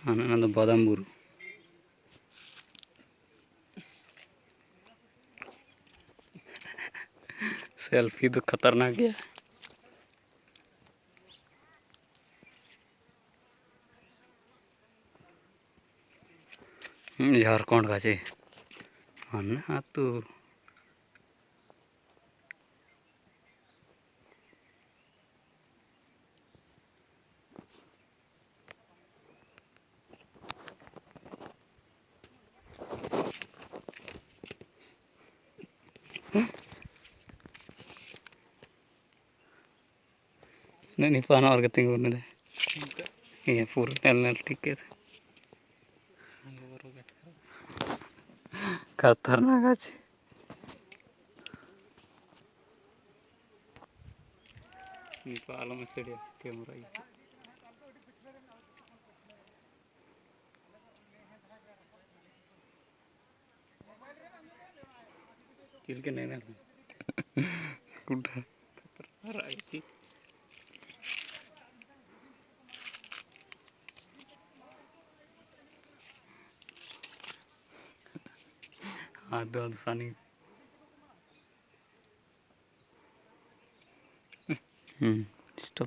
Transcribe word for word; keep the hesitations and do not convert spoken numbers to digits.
ᱚᱱᱟ ᱫᱚ ᱵᱟᱫᱟᱢ ᱵᱩᱨᱩ᱾ ᱥᱮᱞᱯᱷᱤ ᱫᱚ ᱠᱷᱟᱛᱟᱨᱱᱟᱠ ᱜᱮᱭᱟ᱾ ᱦᱩᱸ, ᱡᱷᱟᱲᱠᱷᱚᱸᱰ ᱜᱟᱡᱮ᱾ ᱦᱟᱱᱮ ᱟᱹᱛᱩ᱾ ᱱᱤᱯᱟ ᱱᱚᱜ ᱨᱮᱜᱮ ᱛᱤᱸᱜᱩ ᱢᱮᱱᱟᱭ᱾ ᱤᱭᱟᱹ ᱯᱩᱨᱟᱹ ᱱᱮᱞ ᱱᱮᱞ ᱴᱷᱤᱠ ᱠᱮᱫ᱾ ᱠᱷᱟᱛᱟᱨᱱᱟᱠ ᱜᱟᱪᱷᱤ᱾ ᱱᱤᱯᱟ ᱟᱞᱚᱢ ᱮᱥᱮᱰᱮᱭᱟ ᱠᱮᱢᱮᱨᱟ ᱤᱭᱟᱹ᱾ ᱪᱮᱫ ᱞᱮᱠᱟ ᱱᱮᱱᱮᱞ? ᱠᱩᱰᱷᱟ᱾ ᱨᱟᱜ ᱜᱮ ᱪᱮᱫ? ᱟᱫᱚ ᱥᱟᱱᱤ᱾ ᱦᱩᱸ, stop